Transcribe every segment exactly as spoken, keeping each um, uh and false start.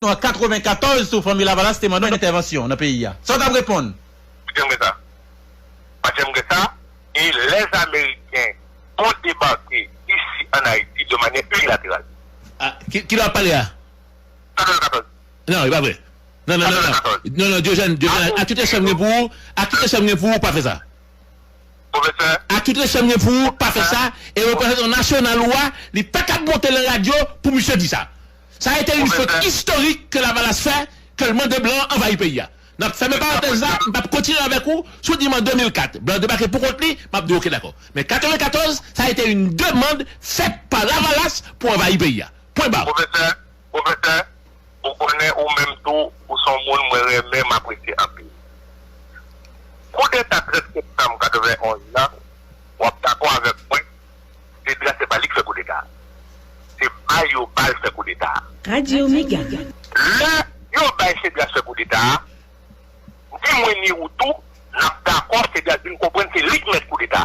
An katrevenkatòz tou, fanmi Lavalas te mande yon entèvansyon nan peyi a. Sa w t ap reponn? Janm gen sa. Pa janm gen sa. E lè Ameriken pon debake isi ann Ayiti de manyè inilateral. Ah, ki, ki lè w ap pale a? Katrevenkatòz. Non, e pa vre. Non, non, non, non. Katrevenkatòz. Non, non, Diogène, Diogène, ak tout respè m gen pou ou, ak tout respè m gen pou ou, pa fè sa. Pwofesè. Ak tout respè m gen pou ou, pa fè sa, e reprezantan nasyonal ou a, li pa ka ap monte nan radyo pou misye di sa. Ça a été une faute historique que Lavalas fait, que l mande blan anvayi peyi a. N ap fèmen parantèz la, m p ap kontinye avèk ou, si w di m an de mil kat, blan debake pou kont li, m ap di w, oke, dakò. Men katrevenkatòz, ça a été une demande faite par Lavalas pou anvayi peyi a. Pwen ba. Pwofesè, pwofesè, ou konnen ou menm tou, ou se yon moun mwen renmen, m apresye anpil. Koudeta trèz septanm katrevenonz la, w ap dakò avèk mwen, Cedras se pa li k fè koudeta. Se bay yo bal fè koudeta. Radyo Mega. Lè yo bay Cedras fè koudeta, ni mwen ni ou tou, n ap dakò Cedras vin konprann se li k mèt koudeta.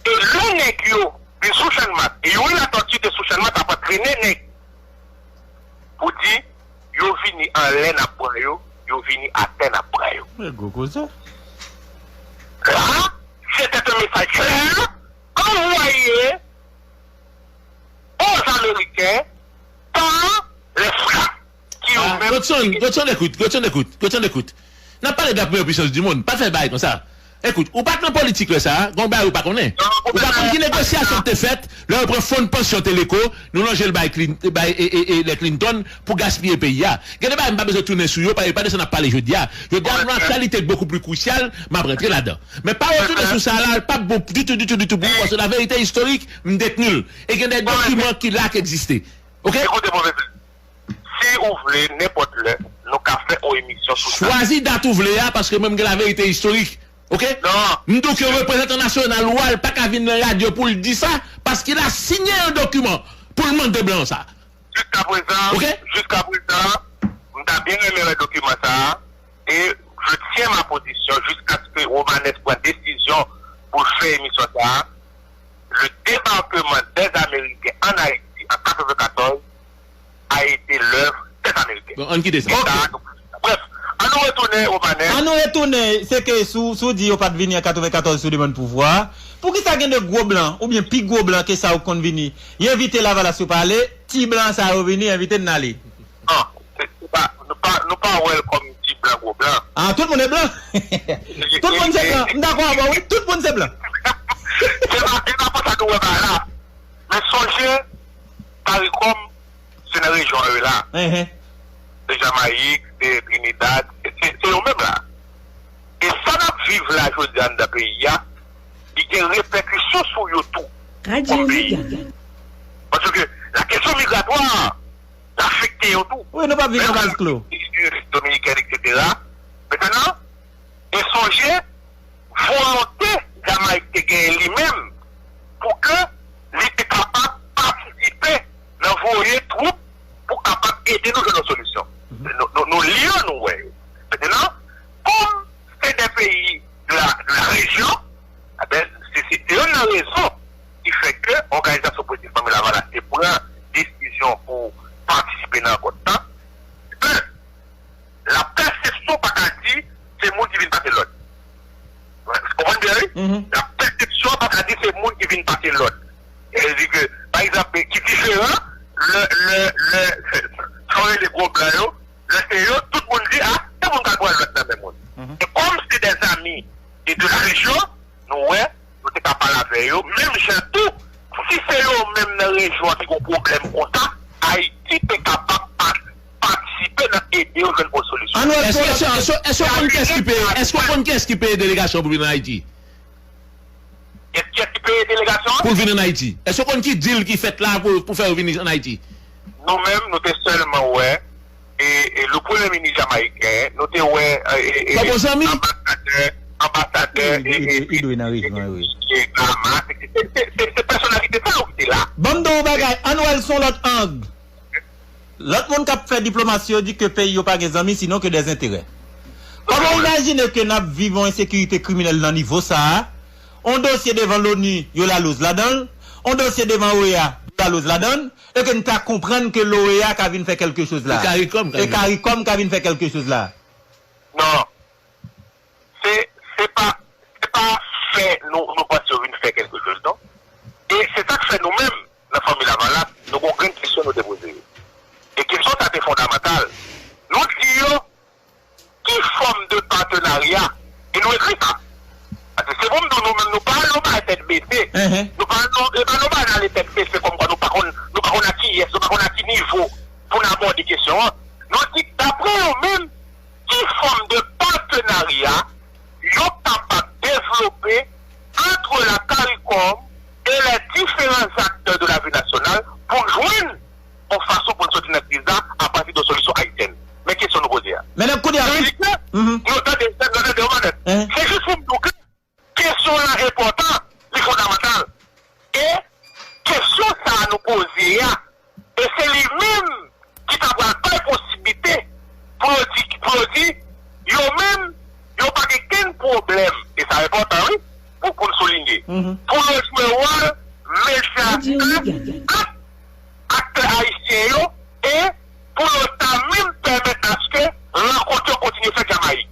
E lè nèg yo vin sou Channmas, e Youri Latortue te sou Channmas ap antrene nèg pou di, yo vini anlè n ap pran yo, yo vini atè n ap pran yo. Men gwo koze. La, c'était un message clair envoyé aux Américains par les FRAP ki yo menm. Godson, Godson, écoute, Godson, écoute, Godson, écoute. N ap pale de la première puissance du monde. Pa fè bagay konsa. Écoute, ou pa t nan politik lè sa a, gen yon bagay ou pa konnen. Ou pa konn ki negosyasyon ki te fèt, lè yo pran fon pansyon Teleco, nou lonje l bay, Clin- bay e, e, e, lè Clinton pou gaspiye peyi a. Gen de bagay m pa bezwen tounen sou yo, pa, e pa de sa n ap pale jodi a. Jodi a, nou nan aktyalite k bokou pli kwisyal, m ap rantre ladan. Men pa retounen sou sa la, l p ap bon ditou, ditou, ditou pou ou, paske la vérité historique, m detni l. E gen de dokiman ki la, ki egziste. Oke? Ekoute, pwofesè. Si ou vle, nenpòt lè, nou ka fè yon emisyon sou sa. Chwazi dat ou vle a, paske mwen, m gen la vérité historique. Oke? Non. M di w ke reprezantan nasyonal ou a, l pa ka vin nan radyo pou l di sa, paske l a siyen yon dokiman pou l mande blan sa. Jiska prezan, oke? Jiska prezan, m ta byen renmen wè dokiman sa a, e je tiens ma position jusqu'à ce que Romanes pran desizyon pou l fè emisyon sa a. Le débarquement des Américains en Haïti en quatre-vingt-quatorze a été l'œuvre des Américains. Bon, ann kite sa. Bref, ann nou retounen, Romanes. Ann nou retounen, se ke si w, si w di yo pa t vini an katrevenkatòz sou demann pouvwa, poukisa gen de gwo blan, oubyen pi gwo blan ke sa yo konn vini? Yo envite Lavalas yo pale, ti blan sa yo vini, envite n ale. Non, se, se pa, nou pa, nou pa wè l kòm ti blan, gwo blan. Ah, tout moun e blan. Tout moun se blan. M dakò avè w, wi. Tout moun se blan. Se pa, se pa pou sa nou wè bagay la. Men sonje, CARICOM, se nan rejyon an yo la. Se Jamayik, se Trinidad, se, se, se yo menm la. E sa n ap viv la jodi a anndan peyi a, li gen repèkisyon sou yo tou, kòm peyi. Paske la kesyon migratwa, l afekte yo tou. Wi, nou p ap viv nan vaz klo. Repiblik Dominikèn, etsetera. Mentnan, e sonje, volonte Jamayik te genyen li menm pou ke li te kapab patisipe nan voye twoup pou kapab ede nou jwenn yon solisyon. Nou, nou, nou li yo, nou wè yo. Mentnan, kòm se de peyi de la, de la rejyon, eben, se, se, se youn nan rezon ki fè ke Òganizasyon Politik Fanmi Lavalas te pran desizyon pou patisipe nan rankont lan. Eben, la pèsepsyon pa ka di se moun ki vin pase lòd. Ou konprann byen, wi? La pèsepsyon pa ka di se moun ki vin pase lòd. Sa vle di ke, pa egzanp, ki diferan, lè, lè, lè, sa yo rele gwo blan yo, lè se yo, tout moun di, a, se moun k al pran lòd nan men moun. E kòm se dèzami e de la rejyon, nou wè, nou te ka pale avè yo, menm jan tou, si se yo menm nan rejyon an ki gon pwoblèm konsa, Ayiti te kapab pa-, patisipe nan ede yo jwenn yon solisyon. Èske, èske, èske, èske w konn kiyès ki peye, èske w konn kiyès ki peye delegasyon pou vin ann Ayiti? Kiyès ki peye delegasyon an? Pou l vin ann Ayiti. Èske w konn ki deal ki fèt la pou, pou fè yo vini ann Ayiti? Nou menm, nou te sèlman wè, e, e, le premye minis jamayiken, nou te wè, e, e, e, anbasadè, anbasadè, e, e, e, Bahamas, se, se, se, se, se pèsonalite sa yo ki te la. Ban m di w yon bagay, ann wè l sou yon lòt ang. Lòt moun k ap fè diplomasi yo di ke peyi yo pa gen zanmi sinon ke dèzenterè. Kòman w imajine ke n ap viv yon ensekirite kriminèl nan nivo sa a? On dosye devan l'ONU, yo laloz ladan l. On dosye devan OEA, Daloz ladan l, e ke n ta konprann ke l'OEA ka vin fè kèlke choz la. E Karikòm ka vin fè kèlke choz la. Non. Se, se pa, se pa fè nou, nou panse yo vin fè kèlke choz, non. E se sa k fè nou menm, nan Fanmi Lavalas, nou gon grenn kesyon nou te poze yo. E kesyon sa te fondamantal. Nou di yo, ki fòm de patenarya? E nou ekri sa. Paske se pou m di w, nou menm, nou pa al nan bagay tèt bese. Nou pa al nan, e pa nan bagay ale tèt bese kòmkwa nou pa konn, nou pa konn a kiyès, nou pa konn a ki nivo pou n abòde kesyon an. Nou di, daprè yo menm, ki fòm de patenarya yo kapab devlope entre la CARICOM et les différents acteurs de la vie nationale pou jwenn yon fason pou n soti nan kriz la apati de solisyon ayisyèn. Men kesyon nou poze a. Men nan kounye a, nou tande, nou tande, nou tande. Se jis pou m di w ke kesyon an enpòtan, li fondamantal. E kesyon sa a nou poze a, e se li menm ki ta pral bay posiblite pou yo di, pou yo di, yo menm, yo pa gen kenn pwoblèm, e sa enpòtan, wi, pou, pou n soulinye, pou yo jwe wòl medyatè ant aktè ayisyen yo e pou yo ta menm pèmèt aske rankont yo kontinye fèt Jamayik.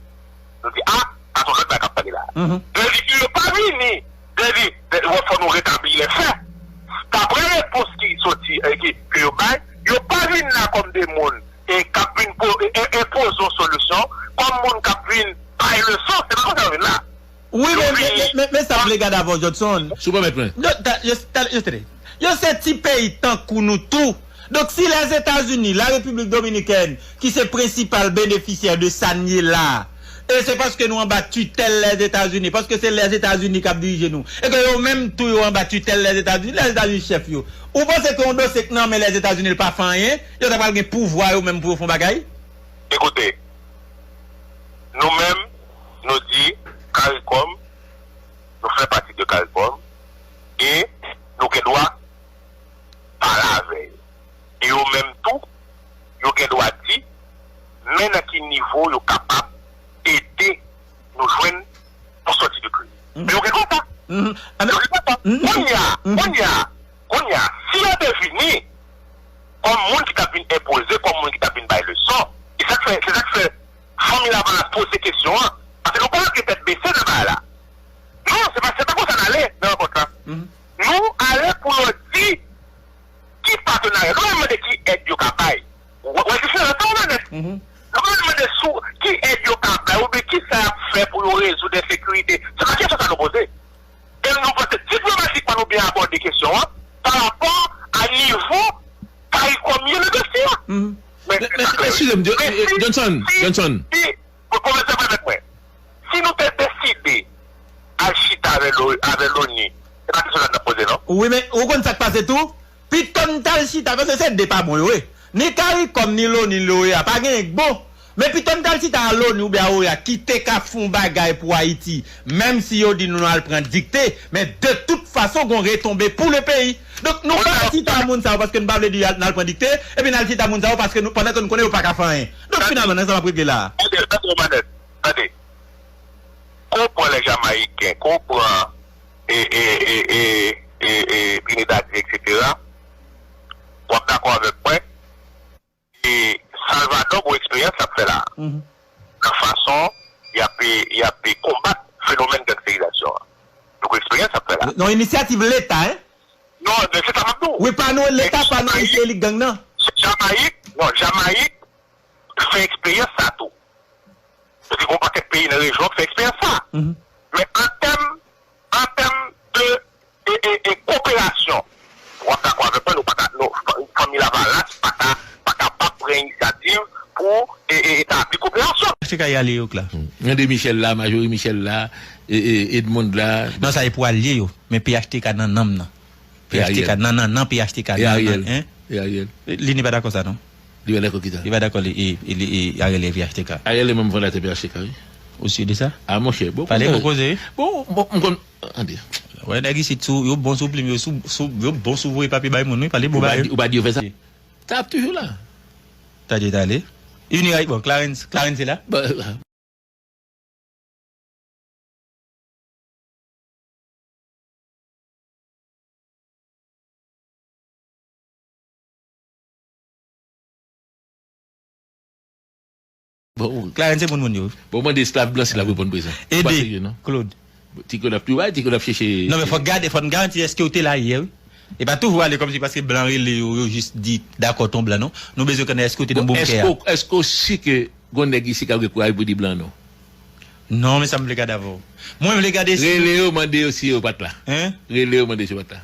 Nou di, a, sa se yon lòt bagay k ap pale la. Lè di ke yo pa vini, lè di, lè, fò nou retabli lè fè. Daprè repons ki soti, e, ki, ke yo bay, yo pa vin la kòm de moun, e, k ap vin po-, e, e, enpoze yon solisyon, kòm moun k ap vin bay leson, se pa konsa yo vin la. Wi, men, men, men, men, men sa m vle gade avè w, Jodson. Si w pèmèt mwen. Yo, ta, yo, ta, yo, tande. Yo se ti peyi tankou nou tou. Donk, si Lèzetazini, la Repiblik Dominikèn, ki se prensipal benefisyè de sa n ye la, e se paske nou anba titèl Lèzetazini, paske se Lèzetazini k ap dirije nou, e ke yo menm tou yo anba titèl Lèzetazini, Lèzetazini chèf yo. Ou panse ke yon dosye k nan men Lèzetazini, l pa fè anyen, yo ta pral gen pouvwa yo menm pou yo fè yon bagay? Ekoute, nou menm, nou di CARICOM, nou fè pati de CARICOM, e nou gen dwa pale avè yo. E yo menm tou, yo gen dwa di, men nan ki nivo yo kapab ede nou jwenn pou soti de kriz. Men yo gen dwa sa. Yo gen dwa sa. Kounye a, kounye a, kounye a, si yo te vini kòm moun ki t ap vin enpoze, kòm moun ki t ap vin bay leson, e sa k fè, se sa k fè Fanmi Lavalas poze kesyon an, paske nou pa antre tèt bese nan bagay la. Non, se pa, se pa konsa n ale nan rankont lan. Nou ale pou nou di ki patenarya. Nou pa mande ki èd yo ka bay. Ou wè, wè diferans la, ou wè nèt. Nou pa mande sou ki èd yo ka bay oubyen ki sa y ap fè pou yo rezoud ensekirite. Se pa kesyon sa nou poze. E nou panse diplomatikman nou byen abòde kesyon an pa rapò a nivo CARICOM ye nan dosye a. Men, men, men, eskize m, Johnson, Johnson. Si, pou, pou mèt mwen, si nou te deside al chita avè lo-, avè l'ONU, se pa kesyon sa n ap poze, non? Wi, men ou konn sa k pase tou? Pito n t al chita, paske se de pa bon yo ye. Ni CARICOM, ni l'ONU, ni l'OEA, pa genyen k bon. Men pito n t al chita a l'ONU oubyen a OEA ki te ka fè yon bagay pou Ayiti, menm si yo di nou n al pran dikte, men de tout fason, gon retonbe pou le peyi. Donk, nou pa al chita a moun sa yo paske n pa vle di n al pran dikte, epi n al chita a moun sa yo paske nou, pandan ke nou konnen yo pa ka fè anyen. Donk, finalman, nan sa m ap regle la a. Tande, tande, Romanèt, tande. Konprann lè Jamayiken, konprann e, e, e, e, e, e Trinidadyen, etsetera, w ap dakò avèk mwen, e Salvadò gon eksperyans l ap fè la a. Nan fason y ap, y ap konbat fenomèn gangsterizasyon an. Nou gon eksperyans l ap fè la a. Non, inisyativ Leta, en? Non, men se sa m ap di w. Wi, pa nou, Leta pa nou, se elit gang nan. Jamayik, non, Jamayik fè eksperyans sa tou. Paske gon pakèt peyi nan rejyon an k fè eksperyans sa. Men an tèm, an tèm de, e, e, e koperasyon, w ap dakò avèk mwen, nou pa ka, nou, Fanmi Lavalas pa ka, pa kapab pran inisyativ pou, e, e, etabli koperasyon. P H T K e alye yo k la. André Michel la, Majorie Michel la, e, e, Edmonde la. Non, sa e pou alye yo. Men P H T K nan nanm nan. P H T K nan, nan, nan P H T K nan, nan, en? E Ariel. Li, li pa dakò sa, non? Li pa dakò ki sa? Li pa dakò li, e, e, li, e, Ariel e P H T K. Ariel e manm fondatè P H T K, wi. Ou si de sa? A, monchè, bon, pale, bon koze, wi. Bon, bon, m konn, tande. Wè, nèg isit sou, yo bon sou plim, yo sou, sou, yo bon sou voye papye bay moun, wi, pale bon bagay. Ou pa di, ou pa di yo fè sa? Sa ap toujou la. Tande, tande. Unirite, bon, Clarence, Clarence se la? Bon, Bon, Clarens se moun moun yo. Bon, mande esklav blan si l ap reponn prezan. Ede, pa serye, non. Claude. Ti Claude ap tou bay, Ti Claude ap chèche. Non, men fòk gade, fòk n garanti èske w te la yè, wi. E pa toujou ale kòmsi paske blan rele yo, yo jis di dakò ton blan, non. Nou bezwen konnen èske w te nan boumkè a. Èske w, èske w si ke gon nèg isi k ap gen kouraj pou di blan non? Non, men sa m vle gade avè w. Mwen vle gade si. Rele yo, mande yo si yo pa t la. Hein? Rele yo, mande yo si yo pa t la.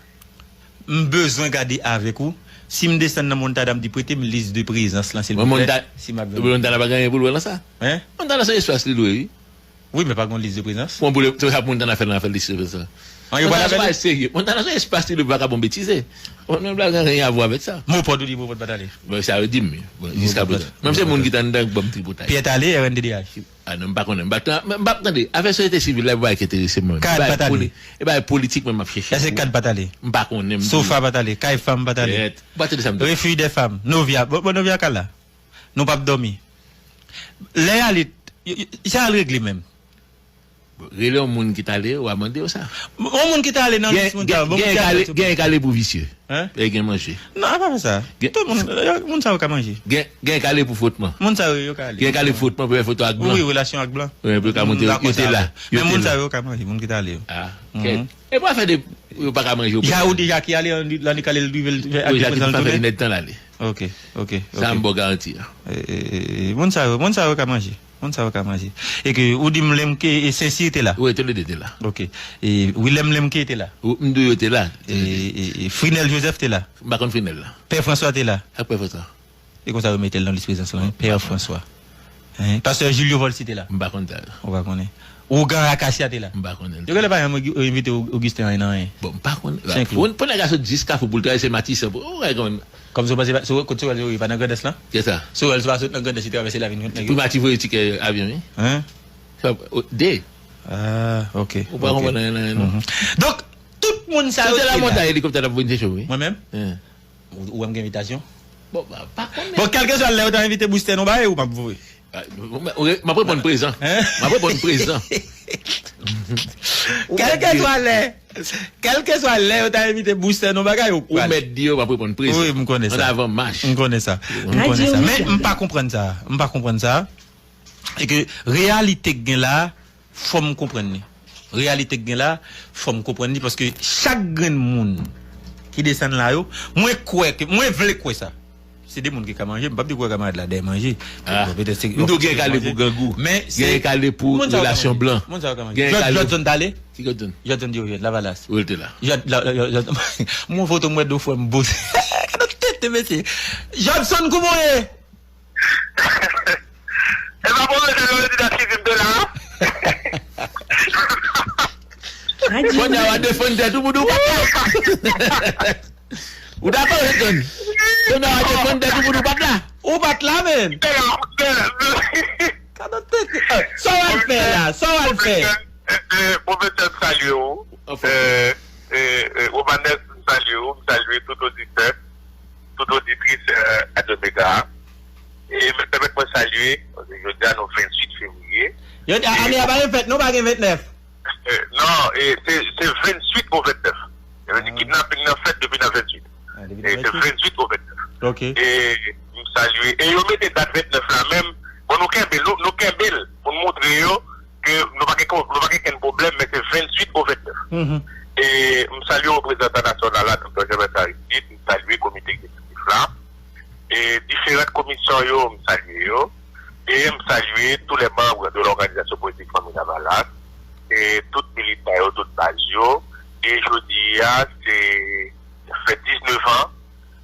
M bezwen gade avèk ou. Si m desann nan Montana, m di prete m lis de prezans lan, silvouplè. Mwen, Montana, si m ap vini. Montana pa gen anyen pou l wè nan sa. Hein? Montana se espas li dwe, wi. Wi, men pa gen lis de prezans. Bon, pou le, se sa pou Montana fè nan afè lis de prezans. An, yo pa Montana se pa serye. Montana se espas li dwe, pa ka bon betize. Mwen menm la gen anyen a vwa avèk sa. Mopòd ou di Mopòd pa t ale. Bon, sa yo di m, wi. Bon, jiska prezan. Menm se moun ki t anndan k ban m tripotay. Pyè t ale, R N D D H. Ah non, m pa konnen. M pa, m pa, tande, afè sosyete sivil la, pa ki enterese mwen. Kad pa t ale. E bagay politik mwen m ap chèche. Èske kad pa t ale? M pa konnen, m di. Sofa pa t ale, kay fanm pa t ale. Kèt. Ou pa tande sa m di. Refuge des femmes, Novia. Bon, bon, Novia ka la. Nou p ap dòmi. Lè y ale, y, y, sa al regle menm. Bon, rele yon moun ki t ale, w a mande yo sa. Yon moun ki t ale nan lis moun sa yo, bon, moun sa yo. Gen, gen k ale pou visye. Hein? E gen manje. Non, a pa fè sa. Tout moun, yo, moun sa yo ka manje. Gen, gen k ale pou fwotman. Moun sa yo, yo ka ale. Gen k ale pou fwotman pou fè foto ak blan. Wi, wi, relasyon ak blan. Wi, pou yo ka montre yo te la. Men moun sa yo, yo ka manje, moun ki t ale yo. Ah, kèt. E pou afè de, yo pa ka manje, yo pa ka. Ou deja ki ale, l annik ale l rive l fè ak prezan l tounen. Wi, Jackie pa fè nèg tan l ale. Ok, ok, ok. Sa m ba w garanti a. E, e, e, moun sa yo, moun sa yo ka manje. Moun sa yo ka manje. E ke ou di m Lemke e Sensi te la. Wi, tou le de te la. Ok. E Willem Lemke te la. Wi, m di w yo te la. E, e, e Frinel Joseph te la. M pa konn Frinel la. Pè François te la. Ak Pè François. E konsa yo mete l nan lis prezans lan, wi. Pè François. Hein? Pastè Julio Volcy te la. M pa konn sa yo. Ou pa konnen. Ougan Acacia te la. M pa konnen. Yo genlè pa janm envite Augustin nan anyen. Bon, m pa konnen. Pou, pou nèg la sot jis Kafou pou l travèse Matisan, pou, ou wè konn. Kòm si w pase, si w, kot Sorèl yo ye, pa nan Grandans lan? Kisa? Sorèl, si w pa sot nan Grandans, li travèse lavil, jwenn nèg yo. Primati voye tikè avyon, wi. Hein? Sa, o, de. Ah, ok. Ou pa konprann anyen, non. Donk, tout moun sa yo te la. Se te la montagne, elikoptè t ap vin chèche w, wi. Mwen menm? Hein. Ou, ou wè m gen envitasyon? Bon, pa, pa konnen. Bon, kèlkeswa lè yo ta envite Booster nou bay, ou m ap voye. Ah, m, m, m ap reponn prezan. Hein? M ap reponn prezan. Kèlkeswa lè, kèlkeswa lè yo ta envite Booster nou bagay, ou pral. Ou mèt di yo, m ap reponn prezan. Wi, m konnen sa. An avan mach. M konnen sa. M konnen sa. Men m pa konprann sa. M pa konprann sa. E ke reyalite k gen la, fò m konprann li. Reyalite k gen la, fò m konprann li, paske chak grenn moun ki desann la yo, mwen kwè ke, mwen vle kwè sa. Se de moun ki ka manje, m p ap di kwè kamarad la dèyè manje. Ah. Bon, petèt se. M di w gen kale pou grangou. Men se. Gen kale pou relasyon blan. Moun sa yo ka manje. Gen kale. Jòd-, Jòdson t ale? Ki Jòdson? Jòdson di yo jòd, Lavalas. Wi, l te la. Jòd, la, la, Jòd, mwen foto mwen do frè m boze. Gade tèt mesye. Jòdson, kouman w ye? E pa pwofesè Loredina Sivim te la? Kounye a w a defann tèt ou pou di w pa t la. Ou dakò, Hilton? Kounye a w a defann tèt ou pou di w pa t la. Ou pa t la, menm. Te la, te la. Sa w al fè la? Sa w al fè? E, e, pwofesè, m salye w. E, e, e, Romanes, m salye w. M salye tout oditè, tout oditris, e, Radyo Mega. E m pèmèt mwen salye, paske jodi a nou venntuit fevriye. Jodi a, ane a pa gen fèt, non, pa gen ventnèf. E, non, e, se, se venntuit o ventnèf. Sa vle di kidnaping nan fèt depi nan venntuit. Ah, depi nan venntuit. E se venntuit o ventnèf. Ok. E m salye. E yo mete dat ventnèf la menm. Bon, nou kenbe l, nou, nou kenbe l pou n montre yo ke nou pa gen, nou pa gen kenn pwoblèm, men se venntuit o ventnèf. Mhm. E m salye reprezantan nasyonal la, Doktè Jean-Bertrand Aristide, m salye komite egzekitif la. E diferan komisyon yo, m salye yo. E m salye tous les membres de l'organisation politique Fanmi Lavalas. E tout militan yo, tout baz yo. E jodi a, se fè diznèf an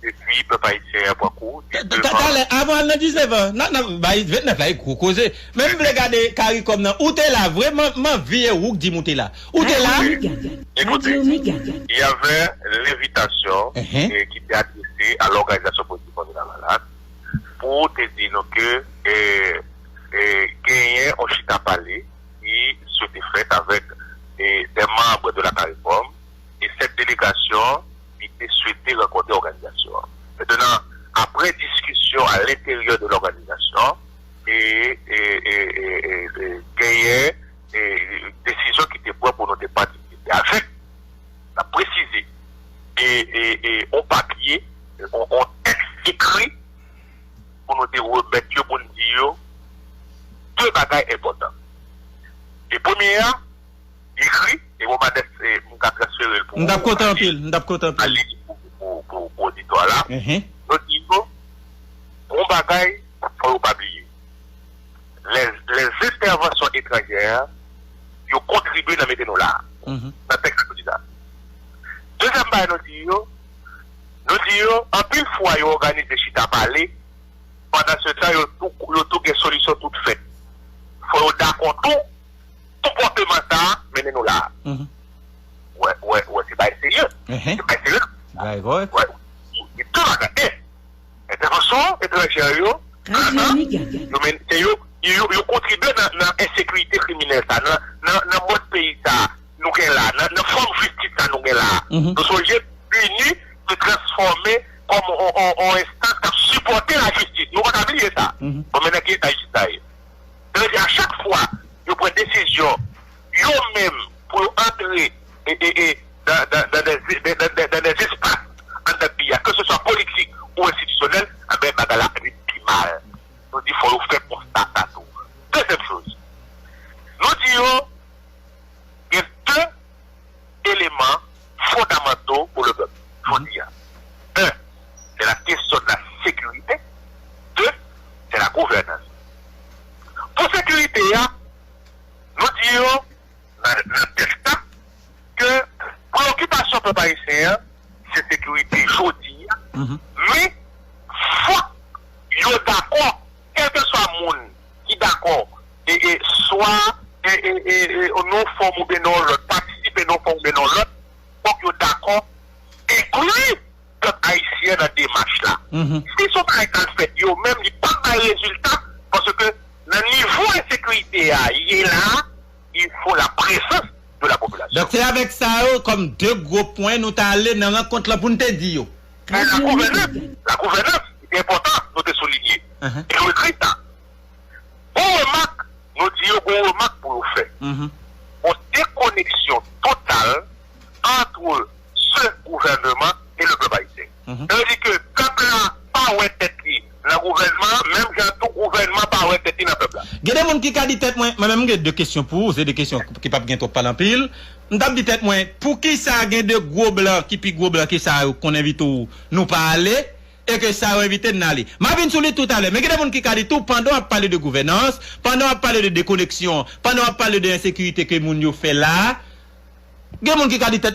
depi pèp ayisyen an pran kou. Diznèf an. Talè, avan al nan diznèf an, n a, n a bay ventnèf la, e gwo koze. Men m vle gade Karikòm nan. Ou te la vre, m, m anvi e ou k di m ou te la. Ou te la? Écoutez, il y avait l'invitation, eh, qui était adressée à l'organisation politique Fanmi Lavalas pour te dire nous que, eh, eh, genyen yon chita pale ki swete fèt avèk, eh, des membres de la Caricom, e sèt delegasyon ki te swete rankontre òganizasyon an. Mentnan, apre diskisyon a lenteryè de lòganizasyon, e, e, e, e, e, e, genyen, e, desizyon ki te pran pou nou te patisipe avèk, n ap presize, e, e, e, on papye, on, on tèks ekri, pou nou te remèt yo, pou n di yo, bagay enpòtan. E premye a, ekri, e bon, m a des- e m ka transfere l pou ou, m t ap kontan anpil, m t ap kontan anpil. Al li pou, pou, pou, pou oditwa la. Nou di yo, yon bagay, fò yo pa bliye. Les, les interventions étrangères, yo kontribye nan mete nou la, nan tèks la, nou di sa. Dezyèm bagay nou di yo, nou di yo, anpil fwa yo òganize chita pale, pandan se tan, yo tou, yo tou gen solisyon tout fèt. Fò yo dakò tou, konpòteman sa a mennen nou la. Wè, wè, wè, se bagay serye. Se bagay serye. Wè, se tout bagay. Entèvansyon etranjè yo, yo men, se yo, yo, yo kontribye nan, nan ensekirite kriminèl sa, nan, nan, nan mòd peyi sa nou gen la, nan, nan fòm jistis sa nou gen la. Nou sonje, BINUH te transfòme kòm on, on, on enstans k ap sipòte lajistis. Nou pa ka bliye sa. Bon, men nan ki eta jistis la ye. Sa vle di, a chak fwa yo pran desizyon, yo menm, pou yo antre e, e, e, dan, dan, dan, dan, dan, dan, dan, dan espas anndan peyi a, ke se swa politik ou enstitisyonèl, anben, bagay la vin pi mal. Nou di fò yo fè konsta sa tou. Dezyèm choz, nou di yo, gen de eleman fondamanto pou le pèp jodi a. Un, c'est la question de la sécurité. Deux, c'est la gouvernance. Pou sekirite a, nou di yo, nan, nan tèks la, ke preyokipasyon pèp ayisyen an, se sekirite jodi a, men fòk yo dakò, kèlkeswa moun ki dakò, e, e, swa, e, e, e, e, nan yon fòm oubyen nan yon lòt, patisipe nan yon fòm oubyen nan yon lòt, fòk yo dakò enkli pèp ayisyen nan demach la. Si se yon bagay k al fèt yo menm, li p ap bay rezilta, paske nan nivo ensekirite a ye la, il faut la présence de la population. Donk, se avèk sa yo, kòm de gwo pwen, nou t ale nan rankont lan pou n te di yo. Men lagouvènans, lagouvènans, li te enpòtan, nou te soulinye. E nou ekri sa. Bon remak, nou di yo bon remak pou yo fè. Bon dekoneksyon total entre ce gouvernement et le peuple haïtien. Sa vle di ke pèp la pa wè tèt li nan gouvènman an, menm jan tou gouvènman pa wè tèt li nan pèp la. Gen de moun ki ka di tèt mwen, mwen menm m gen de kesyon pou ou, se de kesyon ki p ap gen twòp pale anpil. M t ap di tèt mwen, poukisa gen de gwo blan ki pi gwo blan ke sa yo konn envite w, nou pa ale, e ke sa yo envite n, n ale? M a vin sou li toutalè, men gen de moun ki ka di tou, pandan w ap pale de gouvènans, pandan w ap pale de dekoneksyon, pandan w ap pale de ensekirite ke moun yo fè la, gen moun ki ka di tèt